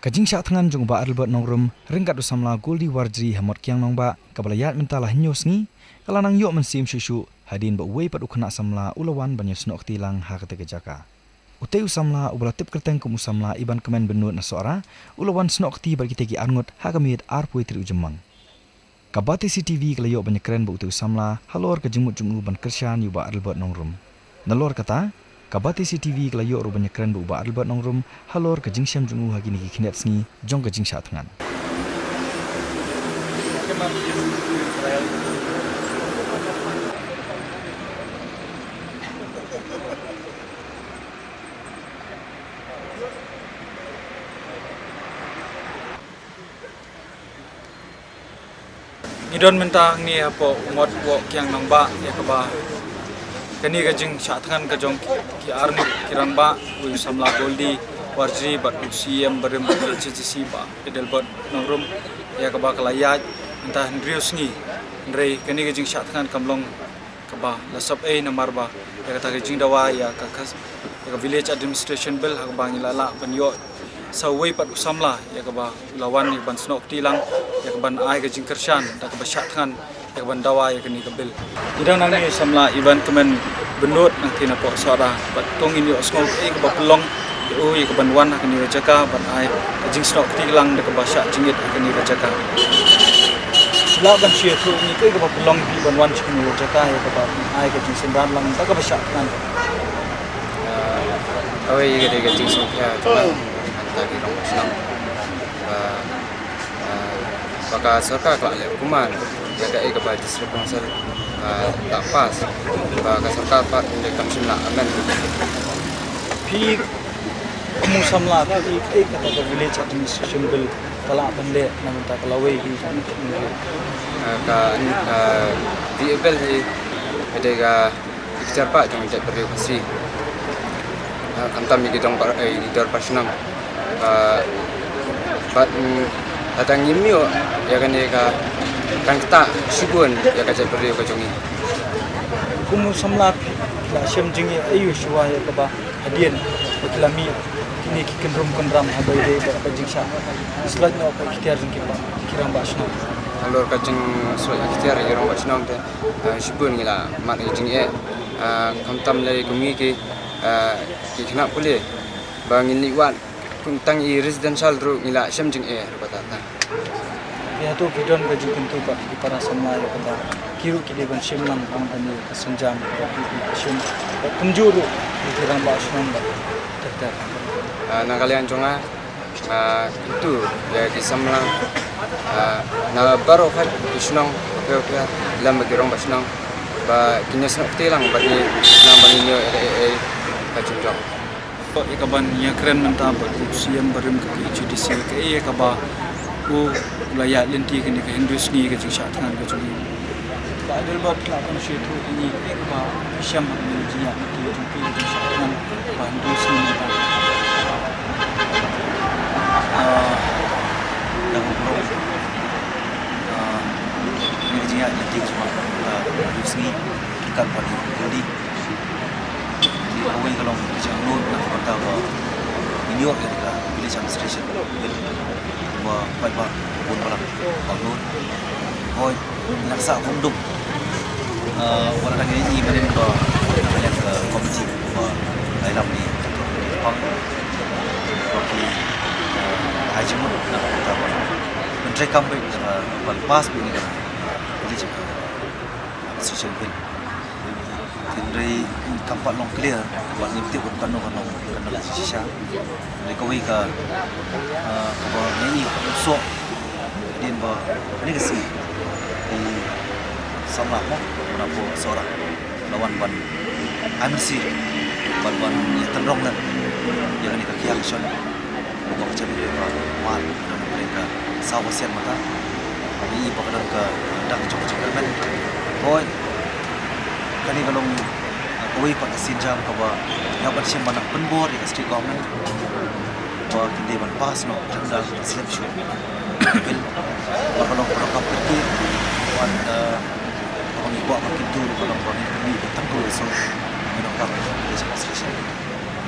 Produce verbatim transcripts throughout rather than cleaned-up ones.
Ka jingshah thngan jong u Bah Adelbert Nongrum ryngkat u samla Goldie Warjri ha Mot Kiang Nangbah, kaba la ïaid mynta la hynñiew sngi, ka la nang ïoh mynsiem shuh shuh hadien ba uwei pat u khynnah samla u la wan ban ïasnoh kti lang ha kata ka jaka. Utei u samla uba la tip kyrteng kum u samla Iban Kmen Bynnud na Sohra, u la wan snoh kti bad kitei ki arngut ha ka miet arphew tarik u Jymmang. Ka Batesi C C T V ka la ïoh ban ïakren bad utei u samla halor ka jingmut jong u ban kyrshan ïa u Bah Adelbert Nongrum. Nalor kata, ka Batesi C C T V ka la ïoh ruh ban ïakren bad u Bah Adelbert Nongrum halor ka jingshem jong u ha kine ki khyndiat sngi jong ka jingshah thngan. Ngi don mynta hangne hapoh u Mot Kiang Nangbah ïa kaba kane ka jingshah thngan ka jong ki arngut ki rangbah, u samla Goldie Warjri bad u C E M barim H T C Bah Adelbert Nongrum, ïa kaba ka la ïaid mynta hynriew sngi. Hynrei kane ka jingshah thngan kam long kaba la sop ei namar ba ïa kata ka jingdawa ïa ka, ka, ïa ka Village Administration Bill ha kaba ngi la lah ban ïoh sa uwei pat u samla ïa kaba u la wan ïa ban snoh kti lang, ïa kaban ai ka jingkyrshan da kaba shah thngan, ïa kaban dawa ïa kane ka bill. Ngi dang nangne u samla Iban Kmen Bynnud nangtei napoh Sohra, bad to ngin ïohsngew kaei kaba pynlong ïa u ïa kaban wan ha kane ka jaka ban ai ka jingsnoh kti lang da kaba shah jingit ha kane ka jaka. Shu lah ban shu ïathuh ïa ngi kaei kaba pynlong ïa phi ban wan sha kane ka jaka ïa kaban ai ka jingsynran lang da kaba shah thngan? Ah, kawei ka dei ka jingsngewkhia jong nga, hangta ki nongshong shnong. Ba, ah, ba ka sorkar ka la leh kumne ïa kaei kaba District Council, ah, la pass, ba ka sorkar pat kam shym la amend. Phi kum u samla, phi ïohi kaei kata ka Village Administration Bill ka lah ban leh na bynta ka lawei hi? Ah, ka, ah, VA Bill hi ka dei ka ikhtiar palat jong ka jaitbynriew Khasi. Ah, khamtam ïa ki dong par, eh, ki dorbar shnong. Ah, bad, mm, lada ngim ïoh ïa kane ka, kan ktah shibun ïa ka jaitbynriew ka jong ngi. Kum u samla phi la shem jingeh aiu shuwa ïa kaba hadien ba ki la mih kine ki kynrum kynram haba ïadei bad ka jingshah slot noh ka ikhtiar jong ki rangbah shnong? Halor ka jingshlot ikhtiar ïa ki rangbah shnong te, ah, shibun ngi la mad ïa ka jingeh, ah, khamtam lei kum ngi ki, ah, ki khynnah pule ba ngin leit wad, kum tang i residential ruh ngi la shem jingeh ruh kata. Te hato phi don ka jingkyntu bad ki para samla ïa kaba ki ruh ki dei ban shim lang ha kane ka sienjam ba phi, phi shim bad kumjuh ruh ïa ki rangbah shnong bad ter ter? Ah, na ka liang jong nga, nga kyntu ïa ki samla, ah, na baroh kawei ki shnong, kawei kawei lem bad ki rangbah shnong, ba kin ïasnoh kti lang bad ngi, nang ba ngin ïoh ïa ka jingjop. Ïa kaban ïakren mynta bad u C E M barim ka H U D C, kaei kaba u la ïaid lynti kane ka hynriew sngi ka jingshah thngan ka jong u. Bah Adelbert, lah ban shu ïathuh ïa ngi kaei kaba phi shem ha kane ka jingïaid lynti ka jong phi ka jingshah thngan ba hynriew sngi mynta? Ah, da ka burom, ah, kane ka jingïaid lynti ka jong nga, ah, hynriew sngi, kat pat ïa u Goldie. Kawei ka long ka jingangnud na ka bynta ba ngin ïoh ïa ka Village Administration Bill ba paidbah bun balang ba angnud. Hooid, ngi la sah kum dum. Ah, wat la dang ïohi mynnin ba na ka liang ka committee ba la ïalam da i Doctor Pang, ba ki, ah, ai jingmut na ka bynta ba pyntreikam beit, ah, ban pass beit ïa ka Village Administration Bill. Hynrei kam pat long clear, wat ngim tip katno katno, katno shisha. Hynrei kawei ka, ah, kaba ngi ïohi soh, hadien ba kane ka sngi i samla mo na pdeng Sohra la wan ban ai mynsiem, ban wan ïa tynrong lem ïa kane ka khiah ka shon. Ba ka jaitbynriew ka mad, ka don ka saw percent mynta. Ngi i ba ka don ka dak jong ka jingkyrmen. Hooid, kane ka long, ah, kawei pat ka sienjam kaba ngi hap ban shim ban nang pynbor ïa ka state government ba kin dei ban pass noh tang da ka slem shuh bill. Ba ka long, ka long kaba kyrkieh. Wan, ah, kaba ngi kwah ban kyntu ka long ba ngin pynmih tang ka shuh. Ngi long ka station.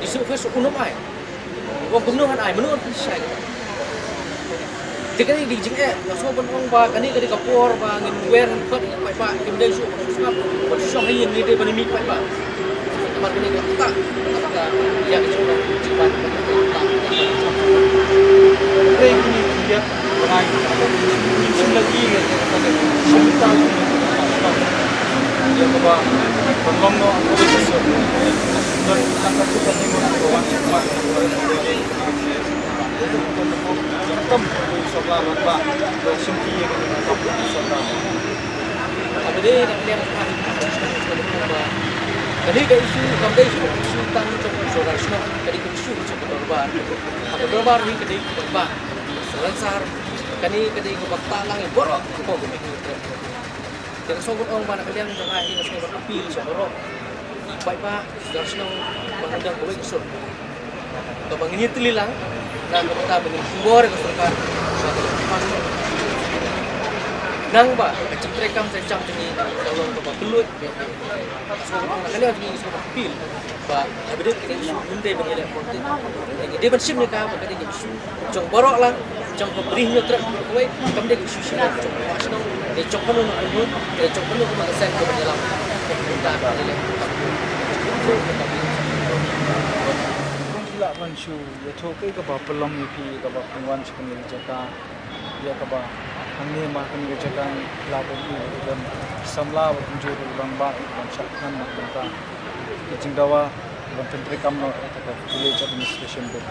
Jisu Khrist u nym ai. Ong kumno ngan ai, mano ngan pynshai. Te kane dei jingeh, nga sngew ban ong ba kane ka dei ka por ba ngin wer ngan khot ïa ki paidbah, kim dei shuh ban sngap, ban shu shong ha ïing, ngi dei ban mih paidbah. Namar kane ka ktah, ka ktah ïa ka jingpang, jingpang, jingpang. Ka dei na ka liang ka, ka dei ka issue, kam dei issue tang jong ka sorkar shnong, ka dei ka issue jong ka dorbar. Ha ka dorbar hi ka dei ka dorbar Salonsar, kane ka dei kaba ktah lang ïa baroh ka pok. Te nga sngew ban ong ba na ka liang jong nga hi nga sngew ban appeal sha baroh. Paidbah, sorkar shnong, ba ngin don kawei ka sur. Kaba ngin ïatylli lang na ka bynta ba ngin pynbor ïa ka sorkar. Nang ba ka jingtrei kam jingïaseng jong ngi ka long kaba kylluid. Ka liang jong ngi ka appeal ba ha ba dei ka issue, ngim dei ban ïaleh politik. Ngi dei ban shim ïa ka ba ka dei ka issue jong baroh lang, jong ka Bri Hynñiewtrep kawei, kam dei ka issue shisha jong ka shnong, dei jong kano kano, dei jong kano kano ka seng kaba ïalam. Ka bynta ka ïaleh. Kong ki lah ban shu ïathuh kaei kaba pynlong ïa phi kaba pynwan sha kane ka jaka. Ïa kaba hangne ma kane ka jaka ngi lah ban ïohi ba don ki samla ba kumjuh ruh u rangbah ban shah thngan na ka bynta ki jingdawa ban pyntreikam noh ïa ka Village Administration Bill.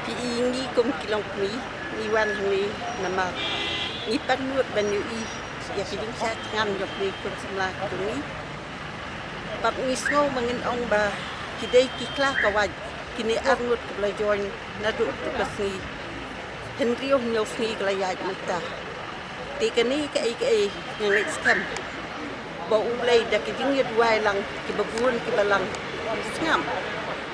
Phi i ngi kum ki longkmie ngi wan hangne namar ngi pang nud ban ïohi ïa ki jingshah thngan jong ki khun samla ki jong ngi. Bad ngi sngew ba ngin ong ba ki dei ki kla ka wait kine arngut kiba la join naduh tu ka sngi. Hynriew hynñiew sngi ka la ïaid mynta. Te kane kaei kaei nga ngeit skhem ba U Blei da ki jingïaduwai lang kiba bun kiba lang sngap.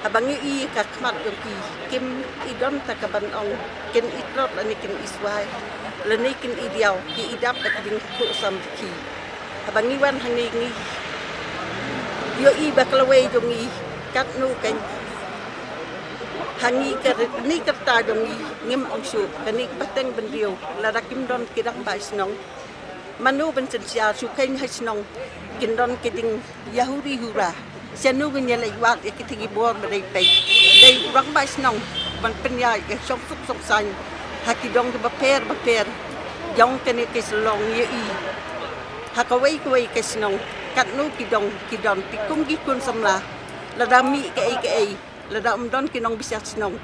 Haba ngi i ka khmat jong ki kim i don ta ka ban ong kin i tlot lane kin i swai lane kin i diaw ki i dap da ki jingkhuslai ki. Haba ngi wan hangne ngi ïohi ba ka lawei jong ngi katno kan hangne ka ni ka rta jong ngi ngim ong shuh kane ka pateng bynriew lada kim don ki rangbah shnong. Mano ban synshar shu kheiñ ha shnong kin don ki jingïahuri hura. Shano ngin ïaleit wad ïa kita ki bor ba dei peit. Dei u rangbah shnong ban pynïaid ïa ka shongsuk shongsaiñ ha ki dong kiba pher ba pher jong kane ka shnong ïa i. Ha kawei kawei ka shnong katno ki dong ki don te kum ki khun samla lada mih kaei kaei. Lada ym don ki nongbishar shnong,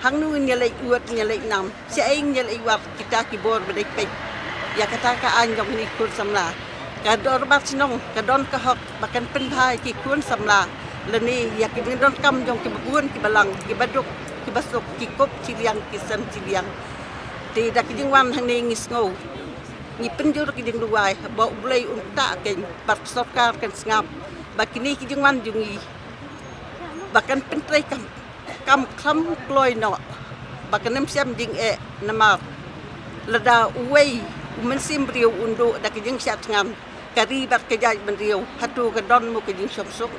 hangno ngin ïaleit wad, ngin ïaleit nam, shaei ngin ïaleit wad kita ki bor ba dei peit. Ïa kata ka aiñ jong kine ki khun samla. Ka dorbar shnong ka don ka hok ba kan pynbha ïa ki khun samla lane ïa ki jingdonkam jong kiba bun kiba lang, kiba duk kiba suk, ki kup shiliang ki sem shiliang. Te da ki jingwan hangne ngi sngew, ngi pynjur ki jingduwai ba U Blei un ktah kein bad ka sorkar kan sngap ba kine ki jingwan jong ngi ba kan pyntrei kam, kam kham kloi noh ba kan ym shem jingeh namar lada uwei u mynsiem briew un duh da ka jingshah thngan ka ri bad ka jaitbynriew hato ka don mo ka jingshongsuk.